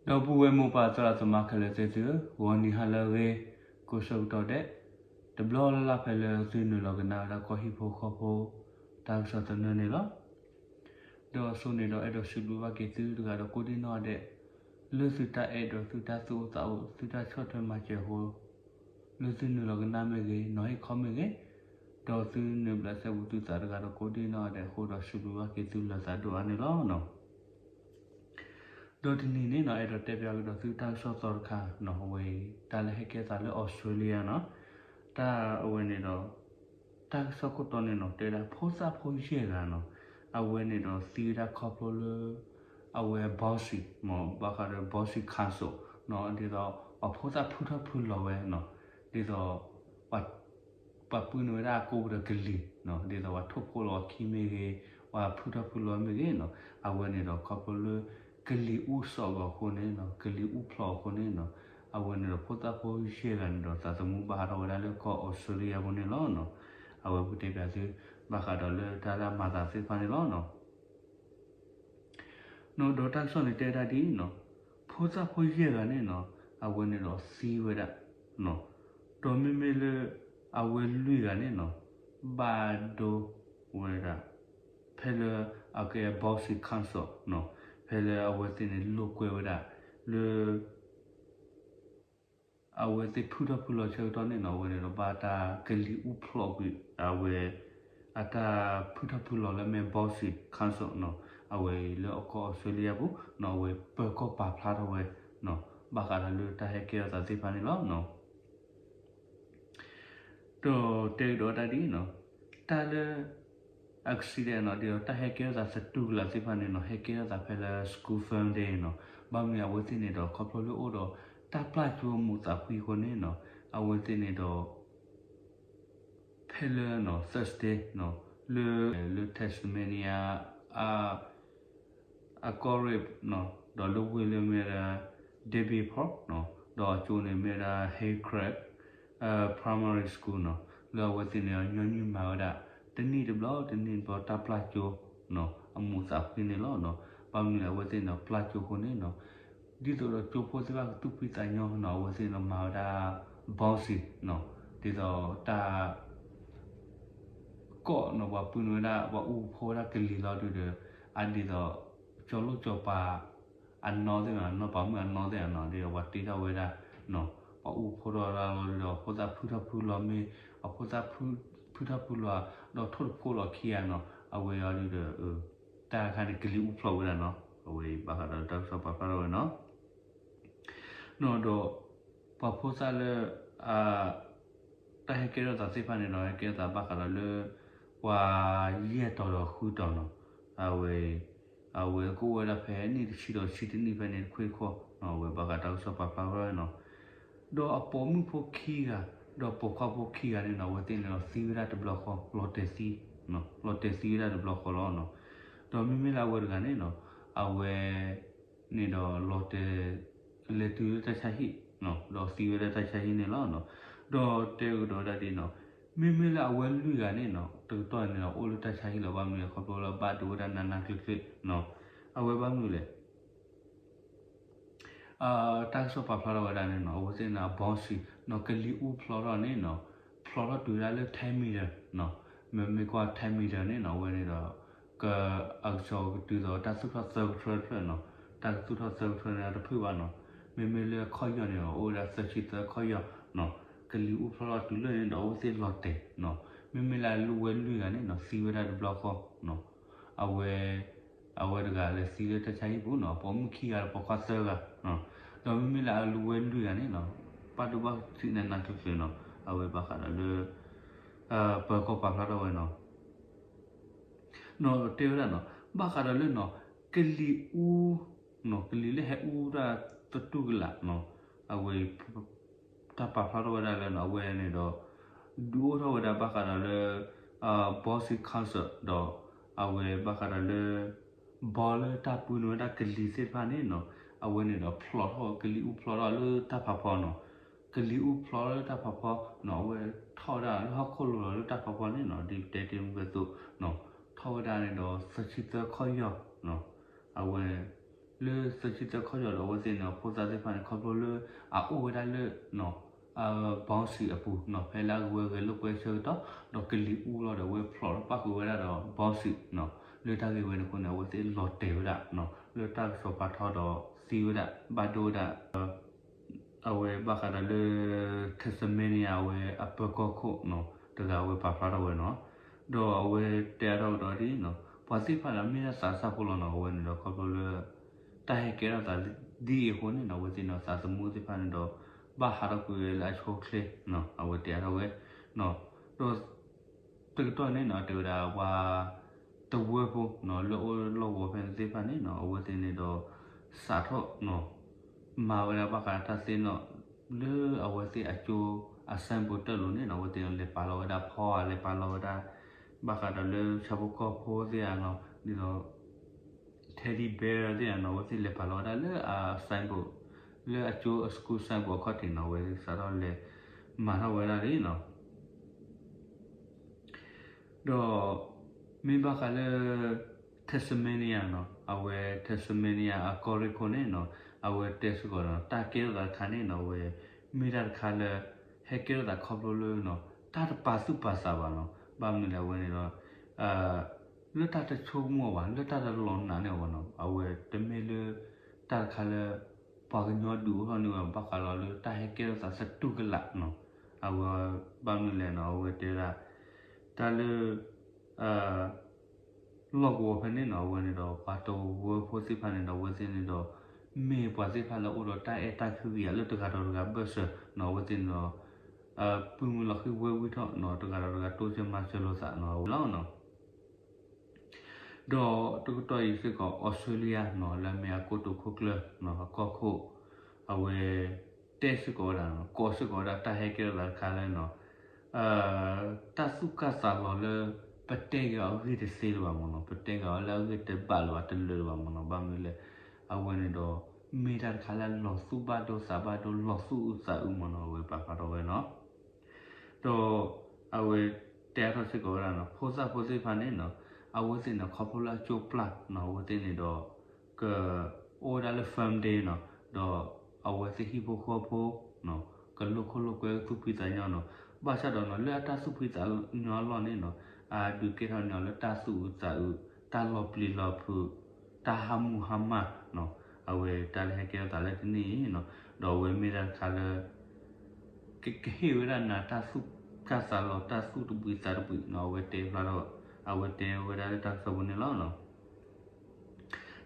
ဒီပုၢ်ဝဲၢ်မိၢ်ပၢ်သရၣ်သမါခဲလၢာ်သ့ၣ်သုဧၢ, ဂီၤနံၤဟါလၢအဂ့ၤ, ကိးဆၢကတီၢ်ဒဲး, တဘျီလၢ်လၢ်ဖဲလၢသုနုာ်လီၤကနၣ်ဝဲဒၣ်ကီၢ်ဟံၣ်ဖိဃီဖိ တၢ်ကစီၣ်သနၢၣ်န့ၣ်လီၤ. ဒီးအဆိန့ၣ်ဒီးအဲၣ်ဒိးစံးဘျုးဘၣ်က့ၤသုတဂၤဒီးကိးဒံၣ်နီၣ်ဒဲး, လၢသုတၢ်အဲၣ်ဒိးသုတၢ်သူၣ်အိၣ်သးအိၣ်သုတၢ်ဆီၣ်ထွဲမၤစၢၤအဃိ လၢသုနုာ်လီၤကနၣ်မ့ၢ်ဂ့ၤ, နီၤဟ့ၣ်ခီမ့ၢ်ဂ့ၤ, ဒီးသုနုာ်ဘျးစဲဘူးသုသးတဂၤဒီးကိးဒံၣ်နီၣ်ဒဲးအဃိဒီးစံးဘျုးဘၣ်က့ၤသုလၢသးဒိၣ်အါန့ၣ်လီၤ. ဒီးတနံၤန့ၣ်နီၤ အဲၣ်ဒိးတဲပၠးကဒီးသုတၢ်ကစီၣ်သီတခါနီၤ အဝဲအံၤ တၢ်လၢဟဲကဲသးလၢအီစထြ့လယါနီၤ, တၢ်အဝဲန့ၣ်ဒီး တၢ်ကစီၣ်ခိၣ်တီန့ၣ်နီၤ တဲဝဲဒၣ်ဖိသၣ်ဖိယဲၢ်ဂၤနီၤ, အဝဲန့ၣ်ဒီးသံဝဲဒၣ်ခီဖျိလၢ အဝဲ bouncy မ့ၢ်ဘၣ်ဃးဒီး bouncy castle နီၤ ဒ်သိး ပှၤဖိသၣ်ဖုထီၣ်ဖုလီၤဝဲနီၤ, ဒ်သိး ပှၤပုၢ်နုာ်ဝဲဒၣ်ကိးပူၤဒီးကလံၤနီၤ ဒ်သိးပှၤထိၣ်ဖိလီၤအခံမ့ၢ်ဂ့ၤ, ပှၤဖုထီၣ်ဖုလီၤမ့ၢ်ဂ့ၤနီၤ, အဝဲန့ၣ်ဒီးခီဖျိလၢ ကလံၤအူစီၣ်လီၤအဃိန့ၣ်နီၤ ကလံၤအူဖျိးအဃိန့ၣ်နီၤ, အဝဲန့ၣ်ဒီးဖိသၣ်ဖိယဲၢ်ဂၤန့ၣ်ဒီးသးသမူဘၣ်ဟးထီၣ်ဝဲဒၣ်လၢကီၢ်အီစထြ့လယါပူၤန့ၣ်လီၤနီၤ. အဝဲပကတဲပၠးသု ဘၣ်ဃးဒီးလၢတၢ်လၢအမၤသးသ့ၣ်တဖၣ်န့ၣ်လီၤနီၤ. နီၤ ဒီးတၢ်ကစီၣ်န့ၣ်တဲဒၣ်ဒ်အံၤနီၤ, ဖိသၣ်ဖိယဲၢ်ဂၤန့ၣ်နီၤ အဝဲန့ၣ်ဒီးသံဝဲဒၣ်နီၤ, ဒီးမ့မ့ၢ်လၢ အဝဲလွံၢ်ဂၤန့ၣ်နီၤ ဘၣ်ဒိဝဲဒၣ် ဖဲလၢအကဲ bouncy castle နီၤ, ဖဲလၢအဝဲသ့ၣ်န့ၣ်လိာ်ကွဲဝဲဒၣ် လၢ အဝဲသ့ၣ်ဖုထီၣ်ဖုလီၤဆၢကတီၢ်န့ၣ်နီၤ အဝဲန့ၣ်ဒီးဘၣ်တၢ်ကလံၤအူဖျိးကွံာ် အဝဲ အတၢ်ဖုထီၣ်ဖုလီၤလၢအမ့ၢ် bouncy castle နီၤ, အဝဲအံၤလၢအကီၢ်အီစထြ့လယါပူၤနီၤ အဝဲပၢၤကီၢ်ပာ်ဖျါထီၣ်ဝဲနီၤ ဘၣ်ဃးဒီးလၢတၢ်ဟဲကဲထီၣ်သးသ့ၣ်တဖၣ်န့ၣ်လီၤနီၤ. ဒီးတဲကဒီးတၢ်ဒ်အံၤနီၤ, တၢ်လၢ accident နီၤ ဒ်သိးတၢ်ဟဲကဲထီၣ်သးသတူၢ်ကလာ်သ့ၣ်တဖၣ်န့ၣ်နီၤ ဟဲကဲထီၣ်သးဖဲလၢ Scaffolding နီၤ, ဘၣ်မနုၤအဝဲသ့ၣ်န့ၣ်ဒီးခီဖျိလၢအိၣ်ဒီး တၢ်ပျၢ်ကၠိအမူးသးဖှံအဃိန့ၣ်နီၤ အဝဲသ့ၣ်န့ၣ်ဒီး ဖဲလၢနီၤ Thursday နီၤ လၢ လၢ Tasmania အ အကီၢ်ရ့ၣ်နီၤ ဒီးလၢဝ့ၢ်လၢမ့ၢ်ဝဲဒၣ် Davenport နီၤ ဒီးအကၠိန့ၣ်မ့ၢ်ဝဲဒၣ် Hillcrest Primary School နီၤ လၢအဝဲသ့ၣ်န့ၣ်ညီနုၢ်မၤဝဲဒၣ် တနံၣ်တဘျီ တနံၣ်တဘျီတၢ်ပျၢ်ကၠိနီၤ အမူးသးဖှံန့ၣ်လီၤနီၤ. ဘၣ်မနုၤအဝဲသ့ၣ်န့ၣ်ဒီးပျၢ်ကၠိအဃိန့ၣ်နီၤ ဒ်သိးဒီးကၠိဖိသ့ၣ်တဖၣ်ကသူၣ်ဖှံသးညီနီၤ အဝဲသ့ၣ်န့ၣ်ဒီးမၤဝဲဒၣ် bouncy နီၤ ဒ်သိးတၢ် ကီၢ်နီၤ ပှၤပုၢ်နုာ်ဝဲဒၣ် ပှၤအူဖိဝဲဒၣ်ကလံၤလီၤဒုးဒီး အဒ်သိး ကၠီလိၣ်ကၠီပၤ အနီၢ်သ့ၣ်နီၤ နီၢ်ပၤမုၣ်အနီၢ်သ့ၣ်နီၤ ဒ်သိးပှၤတ့ထီၣ်ဝဲဒၣ်နီၤ ပှၤအူဖိထီၣ်ဝဲဒၣ်လီၤဒုးဒီး ဖိသၣ်ဖုထီၣ်ဖုလီၤမ့ၢ် အဖိသၣ်ဖုထီၣ်ဖုလီၤ ဒီးထိၣ်တဖိလီၤခံဂၤနီၤ အဝဲအီၤဒုးဒီး တၢ်တခါန့ၣ် ကလံၤအူဖျိးဝဲဒၣ်နီၤ အဝဲအံၤဘၣ်ဃးဒီးတၢ်ကစီၣ်ပာ်ဖျါထီၣ်ဝဲနီၤ နီၤဒီး ပှၤဖိသၣ်လၢ အ တၢ်ဟဲကဲထီၣ်သးသ့ၣ်တဖၣ်န့ၣ်ဒီး ဟဲကဲထီၣ်သးဘၣ်ဃးဒီးလၢ ပှၤယဲၢ်တီၤဒီးဃုတီၤနီၤ အဝဲ အဝဲကအိၣ်ဝဲဒၣ်ဖဲနံၣ်တဆံဒီးဆံတနံၣ်ဖဲန့ၣ်တခွ့ၣ်ခီနီၤ အဝဲဘၣ်ဃးတၢ်ကစီၣ်ပာ်ဖျါဝဲနီၤ ဒီးအပိာ်မုၣ်ဖိခံဂၤ ဒီးပိာ်ခွါဖိခံဂၤန့ၣ်နီၤ အဝဲသ့ၣ်န့ၣ်ဒီးသံဝဲဒၣ်တဘျီဃီ လီၤတဲာ်သံ လီၤတဲာ်သံဝဲဒၣ်တဘျီဃီလီၤနီၤ ဒီးမ့မ့ၢ်လၢအဝဲတဂၤန့ၣ်နီၤ အဝဲ န့ၣ်ဒီးလီၤတဲာ် လဲၤတုၤလၢတၢ်ဆါဟံၣ် ဒီးသံဝဲဒၣ်တၢ်ဆါဟံၣ်န့ၣ်လီၤ. ဒီးတဲကဒီးဒၣ်ဒ်နီၤ မ့မ့ၢ်လၢအဝဲလွံၢ်ဂၤန့ၣ်နီၤ တကတီၢ်န့ၣ်ဒီးအိၣ်လၢတၢ်ဆါဟံၣ်လီၤ ဘၣ်မနုၤလဲၣ်ခီဖျိလၢဘၣ်ဒိဝဲဒၣ်နးနးကျ့ကျ့ အဝဲဘၣ်မနုၤလဲၣ် တၢ်ကစီၣ်ပာ်ဖျါထီၣ်ဝဲဒၣ်န့ၣ်နီၤ အဝဲသ့ၣ်န့ၣ် အဘီစံၤ နီၤကလံၤအူဖျိးထီၣ်န့ၣ်နီၤ ဖျိးထီၣ်တုၤဝဲဒၣ်လၢ ten meter နီၤ မ့မ့ၢ်ကွၢ် ten meter န့ၣ်နီၤ အဝဲန့ၣ်ဒီး က အကစီၤကတုၤသိးတၢ်သူၣ်ထီၣ်သၢကထြၢတဖျၢၣ်နီၤ တၢ်ကသူၣ်ထီၣ်သၢကထြၢန့ၣ်တဖုဘၣ်နီၤ မ့မ့ၢ်လၢခီၣ်ယီၢ်န့ၣ် အိၣ်ဝဲဒၣ်သၢဆံသၢခီၣ်ယီၢ်နီၤ ကလံၤအူဖျိးထီၣ်တုၤလၢန့ၣ်ဒီးအဝဲသ့ၣ်လီၤတဲာ်နီၤ မ့မ့ၢ်လၢအဝဲလွံၢ်ဂၤန့ၣ်နီၤ သံဝဲဒၣ်တဘျီဃီနီၤ အဝဲ အဝဲတဂၤလဲၤသံလၢတၢ်ဆါဟံၣ်ပူၤနီၤ ပိာ်မုၣ်ခံဂၤဒီးပိာ်ခွါသၢဂၤနီၤ ဒီးမ့မ့ၢ်လၢအဝဲလွံၢ်ဂၤန့ၣ်နီၤ ဘၣ်ဒိဘၣ်ထံးနးနးကျ့ကျ့နီၤ အဝဲဘၣ်ဃးဒီးလၢ ပၢၤကီၢ်ပာ်ဖျါထီၣ်ဝဲနီၤ နီၤတဲဝဲဒၣ်နီၤ ဘၣ်ဃးဒီးလၢနီၤ ကလံၤအူ ကလံၤလၢဟဲအူတၢ်သတူၢ်ကလာ်နီၤ အဝဲ တၢ်ပာ်ဖျါထီၣ်ဝဲဒၣ်လၢနီၤ အဝဲန့ၣ်ဒီး ဒုးအိၣ်ထီၣ်ဝဲဒၣ်ဘၣ်ဃးဒီးလၢ Bouncy Castle ဒီး အဝဲဘၣ်ဃးဒီးလၢ ဘီလၢတၢ်ပုၢ်နုာ်ဝဲဒၣ်ကလံၤသ့ၣ်တဖၣ်န့ၣ်နီၤ အဝဲန့ၣ်ဒီးဖျိးထီၣ်ကလံၤအူဖျိးထီၣ်လၢတၢ်ဖးဖီနီၤ ကလံၤအူဖျိးလၢတၢ်ဖးဖီနီၤ အဝဲထီၣ်ဝဲဒၣ်လၢဟီၣ်ခိၣ်လိၤလီၤလၢတၢ်ဖးဖီန့ၣ်နီၤ ဒ်ပတဲတ့ၢ်မုၢ်ကဲသိးနီၤ ထီၣ်ဝဲဒၣ်န့ၣ်ဒီးသၢဆံသၢခီၣ်ယီၢ်နီၤ အဝဲ လၢသၢဆံသၢခီၣ်ယီၤဒီး အဝဲသ့ၣ်န့ၣ် ဖိသၣ်သ့ၣ်တဖၣ်န့ၣ် ခီဖျိလၢအအိၣ်ဝဲဒၣ်လၢ bouncy အပူၤနီၤ, ဖဲလၢအဝဲဂဲၤလိာ်ကွဲဆၢကတီၢ် ဒီးကလံၤအူလီၤဒီး အဝဲဖျိးထီၣ်ပၣ်ဃုာ်ဝဲဒၣ်ဒီး bouncy နီၤ, လၢတၢ်ဂ့ၢ်ဝဲန့ၣ်အဃိန့ၣ် အဝဲသ့ၣ်လီၤတဲာ်ဝဲဒၣ် လၢတၢ်ကစီၣ်ပာ်ထီၣ်ဒီးသံဝဲဒၣ် ဘၣ်ဒိဝဲဒၣ် အဝဲဘၣ်ဃးဒီးလၢ Tasmania အဝဲအပၢၤကီၢ်ခိၣ်နီၤ တဂၤအဝဲပာ်ဖျါထီၣ်ဝဲနီၤ, ဒီးအဝဲတဲအါထီၣ်ကဒီးဒ်နီၤ ပှၤသ့ၣ်တဖၣ်န့ၣ် မ့ၢ်ဒၣ်သးစၢ်ဖိလီၤနီၤ, အဝဲန့ၣ်ဒီးခီဖျိလၢ တၢ်ဟဲကဲထီၣ်သးဒ်အံၤအဃိန့ၣ်နီၤ အဝဲသ့ၣ်န့ၣ် သးသမူသ့ၣ်တဖၣ်န့ၣ်ဒီး ဘၣ်ဟးထီၣ်ကွံာ်ဝဲလၢအဆိအချ့နီၤ အဝဲတဲအါထီၣ်ဝဲနီၤ, ဒီး တကတီၢ်န့ၣ်နီၤ တဲဝဲဒၣ်ပှၤ တဝၢဖိနီၤ လၢအိၣ်လီၢ်ကဝီၤဖဲန့ၣ်သ့ၣ်တဖၣ်န့ၣ်နီၤ အဝဲသ့ၣ်န့ၣ်ဒီး စးထီၣ်နီၤ မၤဝဲဒၣ်ဘၣ်ဃးတၢ်သ့ၣ်နီၣ် လၢအဝဲသ့ၣ်အကၠိ အ signboard တၢ်လိၤန့ၣ်နီၤ အဝဲသ့ၣ်န့ၣ် လဲၤပာ်လီၤဝဲဒၣ်ဖီဧါ လဲၤပာ်လီၤဝဲဒၣ် ဘၣ်ဃးဒီးလၢဆၣ်ဖိကီၢ်ဖိသ့ၣ်ဧါနီၤ ဒ်သိး teddy bear သ့ၣ်ဧါနီၤ အဝဲသ့ၣ်လဲၤပာ်လီၤဝဲဒၣ်လၢအ signboard လၢအကၠိအ school signboard အခီၣ်ထံးနီၤ အဝဲသ့ၣ်စးထီၣ်လဲၤမၤထီၣ်ဝဲဒၣ်လံနီၤ ဒီး မ့ၢ်ဘၣ်ဃးလၢ Tasmania နီၤ အဝဲ Tasmania အကီၢ်ရ့ၣ်ခိၣ်န့ၣ်နီၤ အဝဲတဲစ့ၢ်ကီးနီၤ တၢ်ကဲထီၣ်သးတခါန့ၣ်နီၤ အဝဲ မ့ၢ်တၢ်တခါလၢ ဟဲကဲထီၣ်သးခီဖျိလၢနီၤ တၢ်တပာ်သူၣ်ပာ်သးဘၣ်နီၤ ဘၣ်မနုၤလဲၣ်အဝဲန့ၣ်ဒီး လၢတၢ်တဆိကမိၣ်ဘၣ် လၢတၢ်တလီၤနာ်န့ၣ်အဂီၢ်နီၤ အဝဲတမ့ၢ်လၢ တၢ်တခါလၢ ပှၤကညီဒုးအိၣ်ထီၣ်န့ၢ်ဝဲဘၣ်ဃးလီၤလၢတၢ်ဟဲကဲထီၣ်သးသတူၢ်ကလာ်နီၤ အဝဲ ဘၣ်မနုၤလဲၣ်နီၤ အဝဲတဲဒၣ် တၢ်လၢ လီၢ်ကဝီၤဖဲန့ၣ်နီၤ အဝဲန့ၣ်ဒီး ပှၤတဝၢဖိသ့ၣ်တဖၣ်န့ၣ်ဒီး အဝဲသ့ၣ်န့ၣ်ဒီး မ့ၢ်ပှၤသ့ၣ်တဖၣ်လၢအိၣ်ဒီးတၢ်အဲၣ်တၢ်ကွံကယၤလၢတဂၤဒီးတဂၤဘၢၣ်စၢၤနီၤ အဝဲသ့ၣ်န့ၣ်ဒီး ပုၢ်မုၢ်လီၤဃံၤဝဲဝံထီၣ်နီၤ တဂၤဒီးတဂၤတိစၢၤမၤစၢၤလိာ်သးနီၤ အဝဲလီၤနီၤ ဒီးတကတီၢ်အံၤစ့ၢ်ကီး Australia နီၤ လၢအမ့ၢ်အကိတိာ်ခိၣ်ကျၢၢ်နီၤ အကီၢ်ခိၣ် အဝဲ တဲစ့ၢ်ကီးဝဲဒၣ်နီၤ ကိးစ့ၢ်ကီးဝဲဒၣ်တၢ်ဟဲကဲထီၣ်သးတခါလၢနီၤ တၢ်သူၣ်ကၢ်သးလီၤလၢ ပတဲက့ၤအီၤအဂ့ၢ်တသ့လၢၤဘၣ်မ့ၢ်နီၤ ပတဲက့ၤအီၤလၢအဂ့ၢ်တဘၣ်လၢၤဘၣ်တလၢာ်လၢၤဘၣ်မ့ၢ်နီၤ ဘၣ်မနုၤလဲၣ် အဝဲန့ၣ်ဒီး မ့ၢ်တၢ်တခါလၢလီၤသူၣ်ဘၣ်ဒိသးဘၣ်ဒိ လီၤသူၣ်အုးသးအုးမ့ၢ်နီၤ အဝဲပာ်ဖျါထီၣ်ဝဲနီၤ ဒီး အဝဲတဲအါထီၣ်စ့ၢ်ကီးဝဲဒၣ်နီၤ ဖိသၣ်ဖိသ့ၣ်တဖၣ်န့ၣ်နီၤ အဝဲသ့ၣ်န့ၣ် ခီဖျိလၢအကၠိပျၢ်နီၤ အဝဲသ့ၣ်န့ၣ်ဒီး က အိၣ်ဝဲဒၣ်လၢ fun day နီၤ ဒီးအဝဲသ့ၣ်ဟံၣ်ဖိဃီဖိ ကလိာ်ခိၣ်လိာ်ကွဲသူၣ်ဖှံသးညီနီၤ ဘၣ်ဆၣ်ဒီးနီၤ လၢအတၢ်သူၣ်ဖှံသးညီအလီၢ်န့ၣ်နီၤ အဒုးကဲထီၣ်န့ၢ်အီၤလၢတၢ်သူၣ်အုးသးအုး တၢ်လီၤပျံၤလီၤဖုး တၢ်ဟးမူဟါမၢ်နီၤ အဝဲတၢ်လၢဟဲကဲထီၣ်သးလၢတနံၣ်အံၤနီၤ ဒီးအဝဲမ့ၢ်တၢ်တခါလၢ ကဟ့ၣ်ဝဲဒၣ်နၤတၢ်သူၣ်ကၢ်သးလီၤ တၢ်သူၣ်တဘှံးသးတဘှံးနီၤ အဝဲတဲဖျါထီၣ် အဝဲတဲဝဲဒၣ်လၢတၢ်ကစီၣ်ပူၤန့ၣ်လီၤ.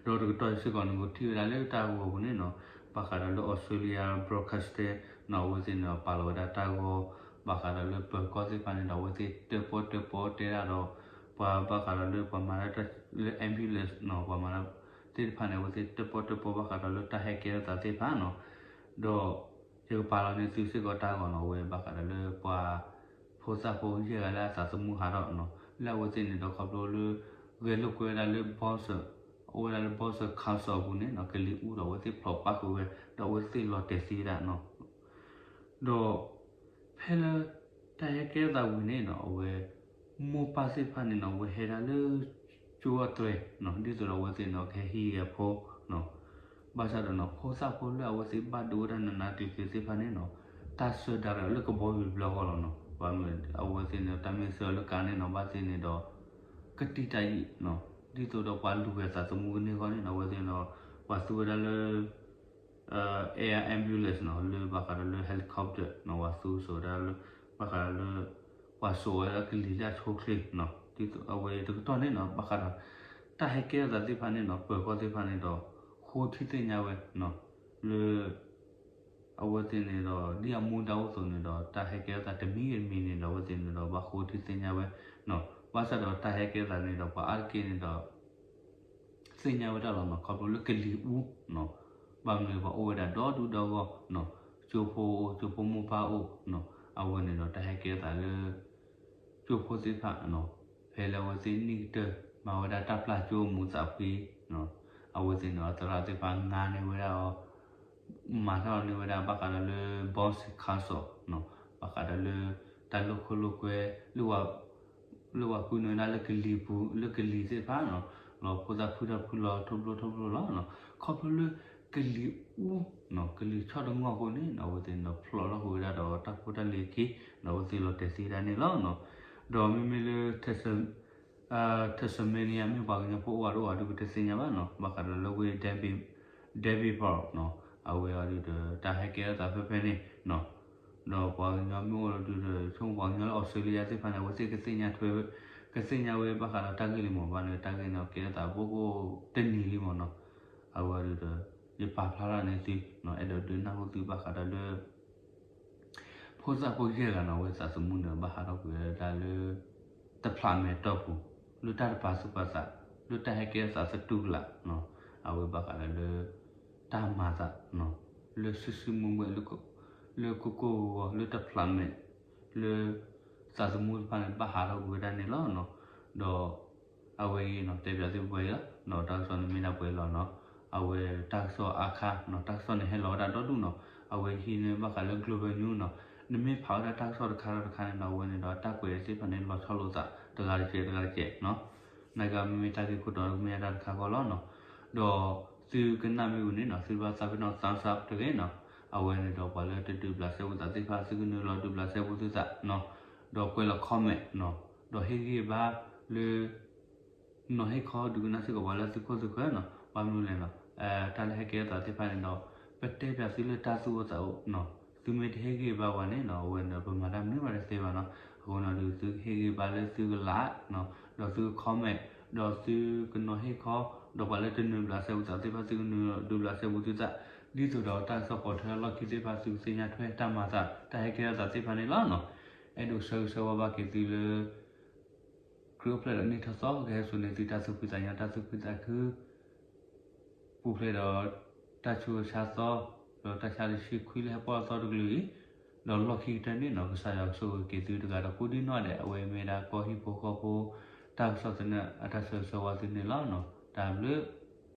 ဒီးတကတီၢ်စ့ၢ်ကီးန့ၣ် ကထံၣ်ဝဲဒၣ်လၢတၢ်ဂီၤပူၤန့ၣ်နီၤ ဘၣ်ဃးဒီးလၢ Australia Broadcasting နီၤ အဝဲသ့ၣ်န့ၣ်ဒီးပာ်လီၤဝဲဒၣ်တၢ်ဂီၤ ဘၣ်ဃးဒီးလၢပၢၤကီၢ်သ့ၣ်တဖၣ်န့ၣ်ဒီး အဝဲသ့ၣ်တၢၣ်ပီၣ်တၢၣ်ပီၣ်တဲဒၣ်ဒီး ပှၤဘၣ်ဃးဒီးလၢပှၤမၤတၢ်လၢ ambulance နီၤ ပှၤမၤတၢ်သ့ၣ်တဖၣ်န့ၣ် အဝဲသ့ၣ်တၢၣ်ပီၣ်တၢၣ်ပီၣ်ဘၣ်ဃးဒီးလၢတၢ်ဟဲကဲထီၣ်သးသ့ၣ်တဖၣ်နီၤ ဒီး ယကပာ်လီၤန့ၢ်သုစ့ၢ်ကီးတၢ်ဂီၤနီၤ အဝဲဘၣ်ဃးဒီးလၢပှၤ ဖိသၣ်ဖိယဲၢ်ဂၤလၢအသးသမူဟးထီၣ်နီၤ လၢအဝဲသ့ၣ်န့ၣ်ဒီးခီဖျိလၢ ဂဲၤလိာ်ကွဲဝဲဒၣ်လၢ Barossa အိၣ်ဝဲဒၣ်လၢ Barossa Council အပူၤန့ၣ်နီၤ ကလံၤအူဒီးအဝဲသ့ၣ်ဖျိးပၣ်ဃုာ်ဝဲ ဒီးအဝဲသ့ၣ်လီၤတဲာ်သံဝဲဒၣ်နီၤ ဒီး ဖဲလၢ တၢ်ဟဲကဲထီၣ်သးဝံၤန့ၣ်နီၤ အဝဲ မိၢ်ပၢ်သ့ၣ်တဖၣ်န့ၣ်နီၤ အဝဲဟဲဒၣ်လၢ ကၠိအတြဲၤနီၤ ဒ်သိးဒီးအဝဲသ့ၣ်န့ၣ်ဒီး ကဟဲဟံးဂဲၤဖိနီၤ ဘၣ်ဆၣ်ဒီးနီၤ ဖိသၣ်ဖိလၢအဝဲသ့ၣ်ဘၣ်ဒိဝဲဒၣ်နးနးကျံၤကျံၤသ့ၣ်တဖၣ်န့ၣ်နီၤ တၢ်ဆှၢဒၣ်ဒီးလၢကဘီယူၤတဘျီဃီလီၤနီၤ ဘၣ်မနုၤ အဝဲသ့ၣ်န့ၣ် တၢ်မ့ၢ်ဆှၢလၢကါန့ၣ်နီၤ ဘၣ်သ့ၣ်န့ၣ်ဒီး ကတံာ်တၢ်အံၤနီၤ ဒ်သိးဒီးပှၤလူၤဂဲၤသးသမူကန့ၢ်ဃီန့ၣ်နီၤ အဝဲသ့ၣ်န့ၣ်ဒီး ပှၤသူဝဲဒၣ်လၢ air ambulance နီၤ လၢဘၣ်ဃးဒီးလၢ helicopter နီၤ ပှၤသူစိာ်ဝဲဒၣ်လၢ ဘၣ်ဃးဒီးလၢ ပှၤစိာ်ဝဲဒၣ်ကလံၤလၢအဆိအချ့နီၤ ဒ်သိးအဝဲတကတီၢ်န့ၣ်နီၤ ဘၣ်ဃးဒီး တၢ်ဟဲကဲထီၣ်သးသ့ၣ်တဖၣ်န့ၣ်နီၤ ပၢၤကီၢ်သ့ၣ်တဖၣ်န့ၣ်ဒီး ဃိထံသ့ၣ်ညါဝဲနီၤ လၢ အဝဲသ့ၣ်န့ၣ်ဒီး ဒ်အမူဒါအိၣ်အသိးန့ၣ်ဒီး တၢ်ဟဲကဲထီၣ်သးတမံၤဂ့ၤတမံၤန့ၣ်ဒီး အဝဲသ့ၣ်န့ၣ်ဒီး ဘၣ်ဃိထံသ့ၣ်ညါဝဲနီၤ ဘၣ်ဆၣ်ဒီးတၢ်ဟဲကဲထီၣ်သးန့ၣ်ဒီး ပှၤအါတက့ၢ်န့ၣ်ဒီး သ့ၣ်ညါဝဲဒၣ်လီၤနီၤ ခီဖျိလၢကလံၤအူနီၤ ဘၣ်မနုၤပှၤအိၣ်ဝဲဒၣ်ဒီဒူၣ်ဒီဂီၢ်နီၤ ကၠိဖိအိၣ် ကၠိဖိမိၢ်ပၢ်အိၣ်နီၤ အဝဲန့ၣ်ဒီးတၢ်ဟဲကဲထီၣ်သးလၢ ကၠိဖိသ့ၣ်တဖၣ်နီၤ ဖဲလၢအဝဲသ့ၣ်နံၣ်ကတၢၢ် မၤဝဲဒၣ်တၢ်ပျၢ်ကၠိအမူးသးဖှံနီၤ အဝဲသ့ၣ်န့ၣ်ဒီးသရၣ်သ့ၣ်တဖၣ်ငါန့ၢ်ဝဲဒၣ်အီၤ မၤထီၣ်န့ၢ်ဝဲဒၣ်ဘၣ်ဃးဒီးလၢ Bouncy Castle နီၤ ဘၣ်ဃးဒီးလၢ တၢ်လိာ်ခိၣ်လိာ်ကွဲ လၢ လၢပှၤဃုန့ၢ်ဝဲဒၣ်လၢကလံၤပူၤ လၢကလံၤသ့ၣ်တဖၣ်နီၤ လီၤဖိသၣ်ဖုထီၣ်ဖုလီၤထိၣ်ဘျိထိၣ်ဘျိလီၤ. ခီဖျိလၢကလံၤအူ, ကလံၤဆီၣ်တငီၢ်အဃိန့ၣ် အဝဲသ့ၣ်န့ၣ်ဒီးဖျိးထီၣ်ဃုာ်ဝဲဒၣ်ဒီးတၢ်ဖိတၢ်လံၤအခံ, ဒီးအဝဲသ့ၣ်လီၤတဲာ်သံဝဲဒၣ်န့ၣ်လီၤ. ဒီးမ့မ့ၢ်လၢ Tasmania မ့ၢ်ပှၤကညီဖိအိၣ်ဝဲဒၣ်အဒုး ပတသ့ၣ်ညါဘၣ်နီၤ, ဘၣ်ဃးဒီးလၢဝ့ၢ် Dandenong နီၤ, အဝဲအီၤဒုးဒီး တၢ်ဟဲကဲထီၣ်သးဖဲဖဲန့ၣ်နီၤ, ဒီးပှၤကညီမ့ၢ်အိၣ်ဒီး ဆိကမိၣ်ပှၤကညီလၢ Australia သ့ၣ်တဖၣ်န့ၣ် အဝဲသ့ၣ်ကသ့ၣ်ညါထွဲ, ကသ့ၣ်ညါဝဲဘၣ်ဃးဒီးတၢ်ဂ့ၢ်လံမး, ဘၣ်န့ၣ်တၢ်ဂ့ၢ်န့ၣ်ကဲထီၣ်သးဘၣ်ကိၣ်တနံၤလံမးနီၤ, အဝဲဒုးဒီး ယပာ်ဖျါထီၣ်န့ၢ်သု အဲၣ်ဒိးဒုးနၢ်ဟူသုဘၣ်ဃးဒီးလၢ ဖိသၣ်ဖိယဲၢ်ဂၤနီၤ, အဝဲသးသမူန့ၣ် ဘၣ်ဟးထီၣ်ကွံာ်ဝဲဒၣ်လၢ တဖျးမဲာ်တီၢ်ပူၤ, လၢတၢ်တပာ်သူၣ်ပာ်သး, လၢတၢ်ဟဲကဲထီၣ်သးသတူၢ်ကလာ်, အဝဲဘၣ်ဃးဒီးလၢ တၢ်မၤသး, လၢစုစုမုၢ်မုၢ်, လၢကိၢ်ကိၢ်ဂီၤဂီၤ, လၢတဖျးမဲာ်, လၢ သးသမူတဖၣ်န့ၣ် ဘၣ်ဟးထီၣ်ကွံာ်ဝဲဒၣ်န့ၣ်လီၤ. ဒီး အဝဲအံၤနီၤ တဲပၠးသုပှဲၤလီၤ, ဒီးတၢ်ကစီၣ်န့ၣ်မ့ၢ်ဒၣ်ပှဲၤလီၤနီၤ, အဝဲတၢ်ကစီၣ်အါခါနီၤ, တၢ်ကစီၣ်န့ၣ်ဟဲလီၤဝဲဒၣ်ဒီဒူၣ်နီၤ, အဝဲဟံးန့ၢ်ဘၣ်ဃးလၢ Global News နီၤ, နမ့ၢ်ဖးဝဲဒၣ်တၢ်ကစီၣ်တခါဒီးတခါန့ၣ်ဒီး အဝဲန့ၣ်ဒီးတၢ်ကွဲးသ့ၣ်တဖၣ်န့ၣ် လီၤဆီလိာ်သး တဂၤတကဲးတဂၤတကဲးနီၤ, နကမ့မ့ၢ်တၢ်ဂ့ၢ်ခိၣ်တီန့ၣ် ကမ့ၢ်ဒၣ်တၢ်တခါဃီလီၤနီၤ, ဒီးသုကနၣ်မ့ၢ်ဝံၤန့ၣ်နီၤ သုတဘၣ်သးပ့ၤနီၣ် thumbs up တဂ့ၤနီၤ, အဝဲန့ၣ်ဒီးပှၤလၢတဒုးဘျးစဲဘူးသးသ့ၣ်တဖၣ် သုကနုာ်လီၤဒုးဘျးစဲဘူးသုသးနီၤ, ဒီးကွဲးလီၤ comment နီၤ, ဒီးဟ့ၣ်ဂံၢ်ဘါလၢ နီၤဟ့ၣ်ခီဒုးကနၣ်စ့ၢ်ကီးပှၤလၢသုခိၣ်သုဃၢၤနီၤ, ဘၣ်မနုၤလဲၣ်နီၤ, တၢ်လၢဟဲကဲထီၣ်သးသ့ၣ်တဖၣ်န့ၣ်ဒီး ပတဲပၠးသုလၢတၢ်သူၣ်အိၣ်သးအိၣ်နီၤ, သုမ့ၢ်တဟ့ၣ်ဂံၢ်ဘါပှၤန့ၣ်နီၤ အဝဲန့ၣ်ဒီး ပမၤတၢ်မနုၤမးတသ့ဘၣ်နီၤ, အဃိန့ၣ်ဒီး သုကဟ့ၣ်ဂံၢ်ဘါလၢသုက like နီၤ, ဒီးသုက comment, ဒီးသုကနီၤဟ့ၣ်ခီ, ဒီးပှၤလၢတနုာ်ဘျးစဲဘူးသးသ့ၣ်တဖၣ် သုကနုာ်ဒုးဘျးစဲဘူးသုသး, ဒ်သိးဒီးတၢ်ကစီၣ်ပိာ်ထွဲအလီၢ်ခံသ့ၣ်တဖၣ် သုကသ့ၣ်ညါထွဲတၢ်မၤသး တၢ်ဟဲကဲထီၣ်သးသ့ၣ်တဖၣ်န့ၣ်လီၤနီၤ, အဲၣ်ဒိးဆၢဂ့ၤဆၢဝါဘၣ်က့ၤသုလၢ ခရံာ်အိၣ်ဖျဲၣ်ဒီးနံၣ်ထီၣ်သီ ကဟဲစိာ်န့ၢ်သုတၢ်သူၣ်ဖှံသးညီ တၢ်သူၣ်ခုသးခု, ပူၤဖျဲးဒီးတၢ်ဆူးတၢ်ဆါသီ, ဒီးတၢ်ဆါတဆံခွံလၢဟဲပီၣ်အသီတကလုာ်အံၤ, ဒီးလီၢ်ခံကတၢၢ်န့ၣ်နီၤ ကစၢ်ယွၤကဆိၣ်ဂ့ၤက့ၤသုတဂၤဒီးကိးဒံနီၢ်ဒဲး အဝဲမ့ၢ်ဒၣ်ကီၢ်ဟံၣ်ဖိဃီဖိ တၢ်ကစီၣ်သနၢၣ်အတၢ်ဆၢဂ့ၤဆၢဝါသုန့ၣ်လီၤနီၤ, တၢ်ဘျုး